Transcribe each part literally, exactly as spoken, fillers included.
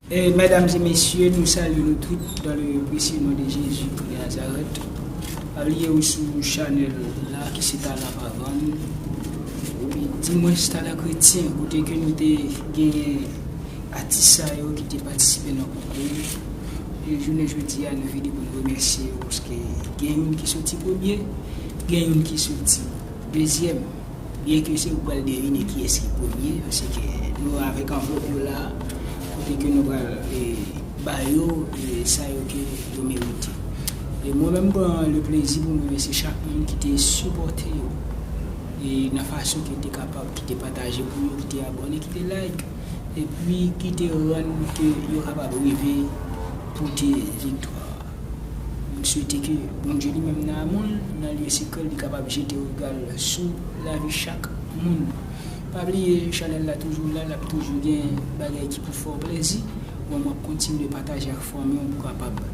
E medam e mesye, nou salye nou tout dans le précieux nom de Jésus de Nazareth. Pa bliye ou sou chanèl la ki se Tala Pavann. Epi, dimwens Tala Kretyen, kote ke nou te genyen atis sa yo ki te patisipe nan konkou. E jounen jodi a, nou vini pou nou remèsye yo, paske gen youn ki soti premye, gen youn ki soti dezyèm. Byen ke se ou k pral devine kiyès ki premye, paske nou avèk anvlòp yo la, kote ke nou pral, e, ba yo, e, sa yo ke yo merite. E mwen menm, pran le plezi pou m remèsye chak moun ki te sipòte yo, e nan fason ke te kapab, ki te pataje pou yo, ki te abòne, ki te like, epi ki te rann ke yo kapab rive pote viktwa. M swete ke Bondye li menm nan amou l, nan lye sekrè l, li kapab jete rega l sou lavi chak moun. Pa bliye, chanèl la toujou la, l ap toujou gen bagay ki pou fè w plezi. Bon, m ap kontinye pataje ak fanmi w pou kapab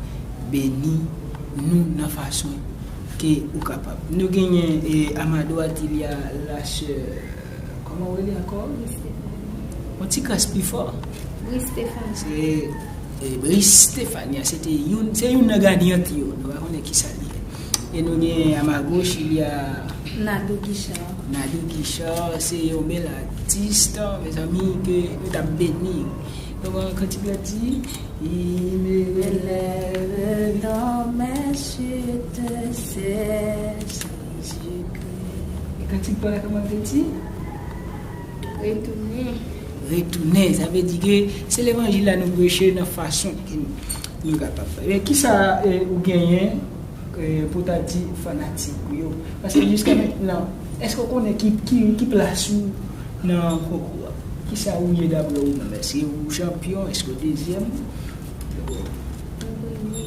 beni nou nan fason ke ou kapab. Nou genyen, e, a ma droite, il y a la sœur, kòman w rele ankò? Yon ti kras pi fò. Bri Stefani. Se, e, Bri Stefania, se te youn, se youn nan gagnant yo. Nou pa konnen kisa li ye. E nou gen a ma gauche, il y a Nadou Guichard. Nadou Guichard, se yon bèl atis, mezanmi, ke nou t ap beni. Donk, kantik la di, Il me relève dans mes chutes, c'est Jésus-Christ. E kantik pa la, kòman l te di? Retounen. Retounen, sa vle di ke se levanjil la nou preche nan fason ke nou kapab fè. Men kisa, e, ou genyen, e, pou ta di fanatik ou yo? Paske jiska mentnan, èske w konnen ki, ki, ki plas ou nan konkou a? Kisa ou ye daprè ou menm? Èske ou chanpyon? Èske ou dezyèm? Mwen premye.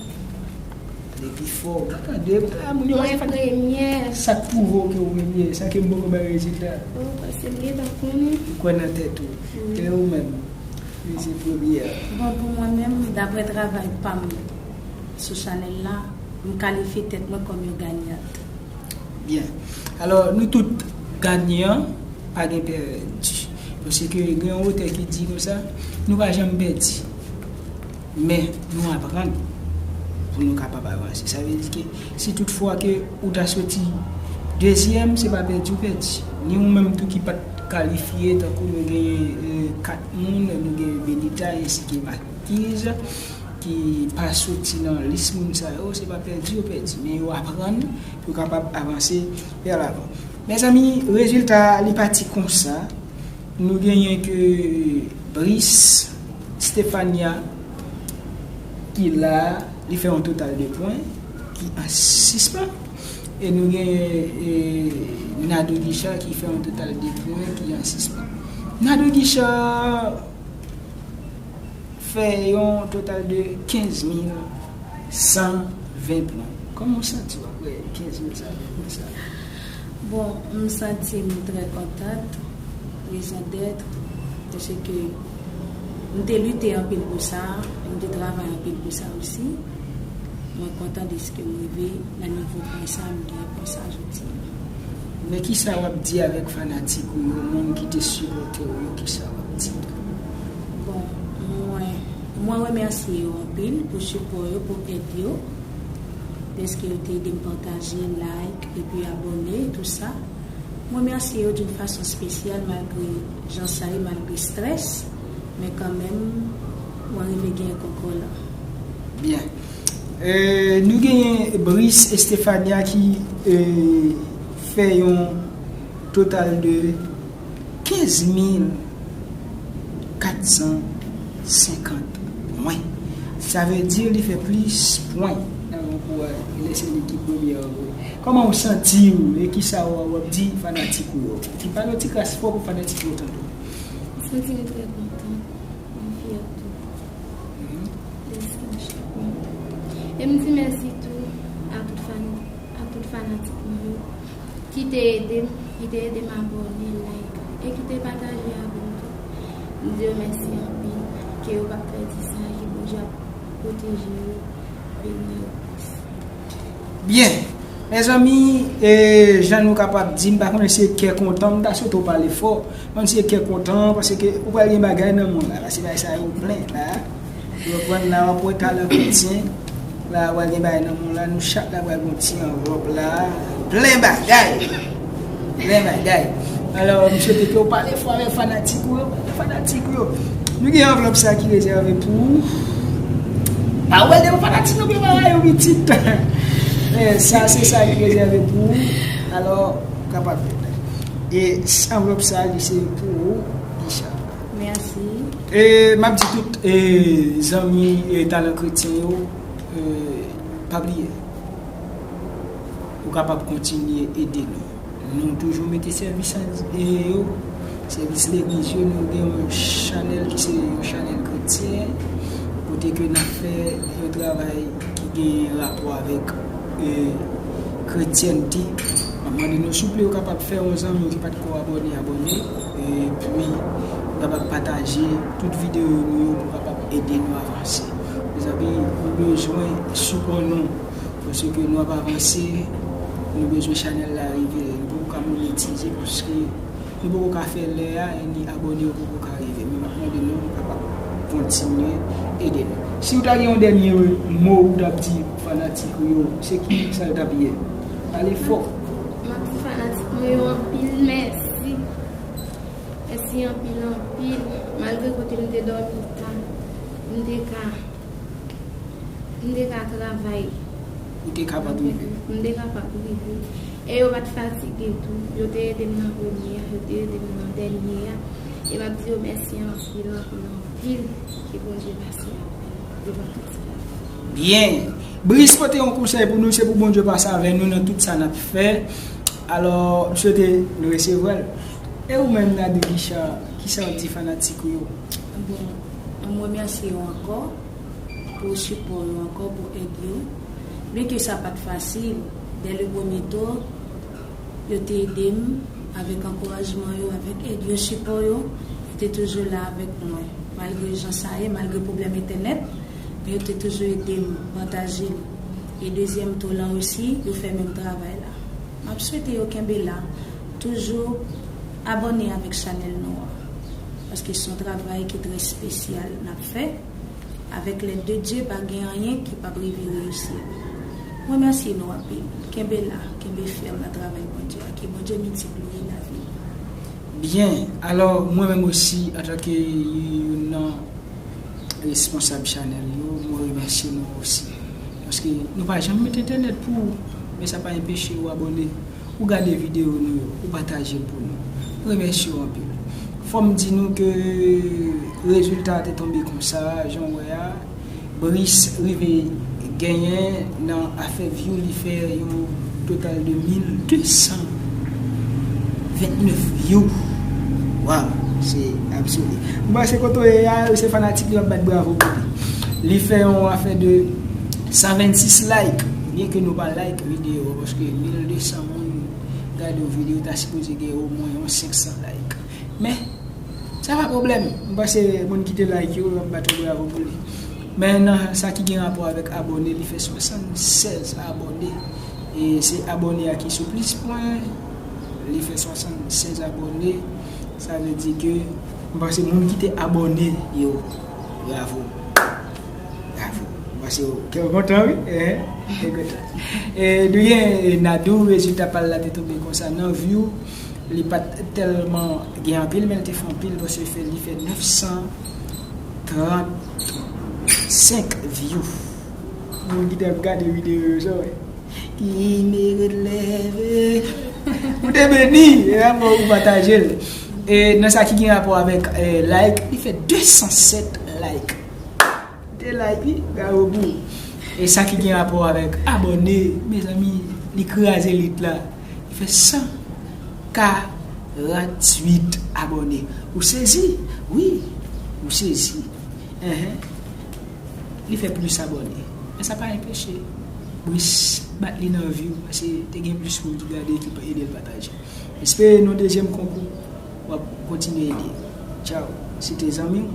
Pale pi fò, ou pa tande, pale a moun yo. Mwen premye. Sa k pwouve w ke ou premye, sa ke m poko bay rezilta? Oh, paske m gentan konnen. Ou kwè nan tèt ou. Wi. E ou menm? Li se premye a. Bon, pou mwen menm, daprè travay pa m sou chanèl la, m kalifye tèt mwen kòm yon ganyant. Byen. Alò, nou tout ganyan, pa gen pèdi. Paske gen yon otè ki di konsa, nou pa janm pèdi. Men, nou aprann pou nou kapab avanse. Sa vle di ke si tout fwa ke ou ta soti dezyèm, se pa pèdi ou pèdi. Ni ou menm tou ki pa t kalifye, tankou nou genyen, e, kat moun, nou genyen Benita ensi ke Makiz, ki pa soti nan lis moun sa yo, se pa pèdi yo pèdi, men yo aprann pou yo kapab avanse vè lavan. Mezanmi, rezilta a, li pati konsa. Nou genyen ke Brice Stefania ki la, li fè yon total de pwen, ki an sispan. E nou genyen, e, Nado Guichard ki fè yon total de pwen, ki an sispan. Nado Guichard fè yon total de kenz mil san ven pwen. Kòman w santi w apre kenz mil san ven pwen sa? Bon, m santi m trè kontan, rezon dèt, paske m te lite anpil pou sa, m te travay anpil pou sa osi. Mwen kontan dèske m rive nan nivo pwen sa, m gen pwen sa jodi a. Men kisa w ap di avèk fanatik ou yo, moun ki te sipòte w yo, kisa w ap di? Bon, mwen, mwen remèsye yo anpil pou sipò yo, pou èd yo, dèske yo te ede m pataje, like, epi abòne, tou sa. Mwen remèsye yo d'une façon spéciale, malgre jan sa ye, malgre strès, men kanmenm, mwen rive gen kòkò la. Byen. E, nou genyen Brice Estefania ki, e, fè yon total de kenz mil kat san senkant pwen. Sa vle di li fè plis pwen nan konkou a, lè se li ki premye an vre. Kòman w santi w e kisa w, w ap di fanatik ou yo? Ti pale yon ti kras fò pou fanatik yo tande w. M santi m trè kontan, m fyè tou. Mhm. Dèske m chanpyon. E m di mèsi tou a tout fan, a tout fanatik mwen yo ki te ede m, ki te ede m abòne, like, e ki te pataje avè m tou. M di yo mèsi anpil, ke yo p ap pèdi sa, ke Bondye ap pwoteje yo, beni yo plis. Byen, mezanmi, e, jan nou kapab di, m pa konnen si e kè kontan, m ta swete w pale fò, m pa konn si e kè kontan, paske ou pral gen bagay nan men w la, paske bagay sa yo plen la. Ou konprann la, w ap wè Talan Kretyen. La, w gen bagay nan men w la, nou chak la pral gen yon ti anvlòp la. Plen bagay. Plen bagay. Alò, m swete ke w pale fò avèk fanatik ou yo, fanatik ou yo. Nou gen anvlòp sa ki rezève pou ou. Pa wè devan fanatik nou gen bagay yo pitit. Men sa, se sa ki rezève pou ou. Alò, ou kapab. E anvlòp sa, li se pou ou, Guicha. Mèsi. E m ap di tout e, zanmi e, Talan Kretyen yo, e, pa bliye, ou kapab kontinye ede nou. Nou toujou mete sèvis an, e, yo, sèvis legliz yo, nou gen yon chanèl ki se yon chanèl kretyen, kote ke n ap fè yon travay ki gen rapò avèk, e, kretyènte. M ap mande nou, souple, ou kapab fè yon zanmi ki pa t ko abòne, abòne. Epi, ou kapab pataje tout videyo nou yo pou kapab ede nou avanse. Mezanmi, nou bezwen sipò nou. Paske nou ap avanse, nou bezwen chanèl la rive. Nou poko ka monetize paske nou poko ka fè lè a, e ni abòne yo poko ka rive. Men m ap mande nou, nou kapab kontinye ede nou. Si w ta gen yon dènye mo ou t ap di fanatik ou yo, se ki sa yo t ap ye? Pale fò. M ap di fanatik mwen yo anpil mèsi. Mèsi anpil, anpil. Malgre kote m te dòmi ta, m te ka, m te ka travay. Ou te kapab rive. M te kapab rive. E yo pa t fatige tou. Yo te ede m nan premye a, yo te ede m nan dènye a. E m ap di yo mèsi anpil, anpil, anpil. Ke Bondye pase avè nou. Yo pa t fatige. Byen. Brice pote yon konsèy pou nou, se pou Bondye pase avè nou nan tout sa n ap fè. Alò, m swete nou resevwa l. E ou menm, Nadou Guicha, kisa w ap di fanatik ou yo? Bon, m remèsye yo ankò pou sipò yo, ankò pou èd yo. Byenke sa pa t fasil, dè le premye tou, yo te ede m avèk ankourajman yo, avèk èd yo, sipò yo, yo te toujou la avèk mwen. Malgre jan sa ye, malgre pwoblèm entènèt, men yo te toujou ede m pataje l. E dezyèm tou lan osi, yo fè menm travay la. M ap swete yo kenbe la, toujou abòne avèk chanèl nou an. Paske se yon travay ki trè espesyal n ap fè. Avèk lèd de Dye, pa gen anyen ki p ap rive reyisi. Mwen remèsye nou anpil. Kenbe la, kenbe fèm nan travay Bondye a. Ke Bondye miltipliye lavi nou. Byen, alò, mwen menm osi, antanke youn nan responsab chanèl yo, mwen remèsye nou osi. Paske nou pa janm met entènèt pou ou, men sa pa enpeche ou abòne, ou gade videyo nou yo, ou pataje l pou nou. Mwen remèsye w anpil. Fò m di nou ke rezilta a te tonbe konsa, jan w wè a, Brice rive genyen nan afè view, li fè yon total de mil de san vennèf view. Waw, se absoli. M panse kote w ye a, se fanatik li ap bat bravo pou li. Li fè yon afè de san vennsis like, byenke nou pa like videyo, paske mil de san moun gade yon videyo, ta sipoze gen omwen yon senk san like. Men, sa pa pwoblèm. M panse moun ki te like yo, yo ap bat yon bravo pou li. Men nan sa ki gen rapò avèk abòne, li fè swasannsèz abòne. E se abòne a ki sou plis pwen. Li fè swasannsèz abòne. Sa vle di ke m panse moun ki te abòne yo, bravo. Bravo. M panse kè w kontan, wi. Eh, kè w kontan. E nou gen Nadou, rezilta pa l la te tonbe konsa nan view. Li pa t tèlman gen anpil, men l te fè anpil, paske fè, li fè nèf san trant senk view. Moun ki t ap gade videyo yo, sa w wè. Ki merite leve. Ou te beni, e apre ou pataje l. E nan sa ki gen rapò avèk, eh, like, li fè de san sèt like. Te like, wi, bravo pou ou. E sa ki gen rapò avèk abòne, mezanmi, li kraze lit la. Li fè san karanntuit abòne. Ou sezi? Wi, ou sezi. Enhen. Li fè plis abòne. Men sa pa enpeche Brice bat li nan view, paske te gen plis moun ki gade, ki ede l pataje. Espere nan dezyèm konkou, w ap kontinye ede. Tchaw. Se te zanmi w,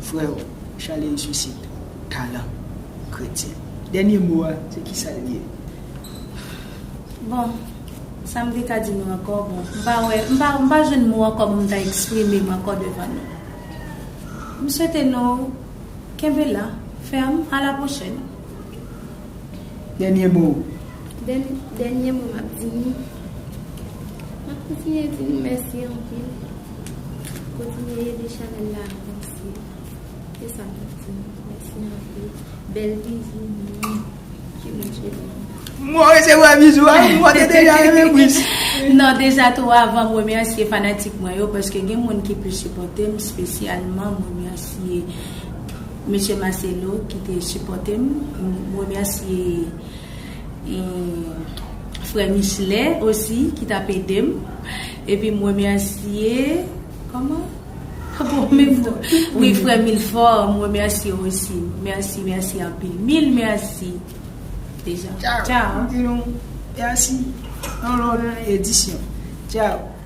frè w, Charles Ressuscite, Talan Kretyen. Dènye mo a, se kisa l ye? Bon, sa m te ka di nou ankò, bon, m pa wè, m pa, m pa jwenn mo ankò pou m ta eksprime m ankò devan nou. M swete nou Kenbe la, fèm, a la pwochèn. Dènye mo. Dènye mo m ap di nou, m ap kontinye di nou mèsi anpil. Kontinye ede chanèl la avanse. Se sa m ap di nou. Mèsi anpil. Bèl bizou. Mwen Mwen resevwa bizou a, mwen te deja renmen plis. Non, deja tou avan, m remèsye fanatik mwen yo, paske gen moun ki plis sipòte m, espesyalman m remèsye Mesye Marcelo ki te sipòte m, m remèsye eh, frè Michelet osi ki t ap ede m, epi m remèsye, kòman? Bon, men wi, frè Milfò, m remèsye osi. Mèsi, mèsi anpil. Mil mèsi. Deja. Tchao. Di nou mèsi nan lòt edisyon. Tchao.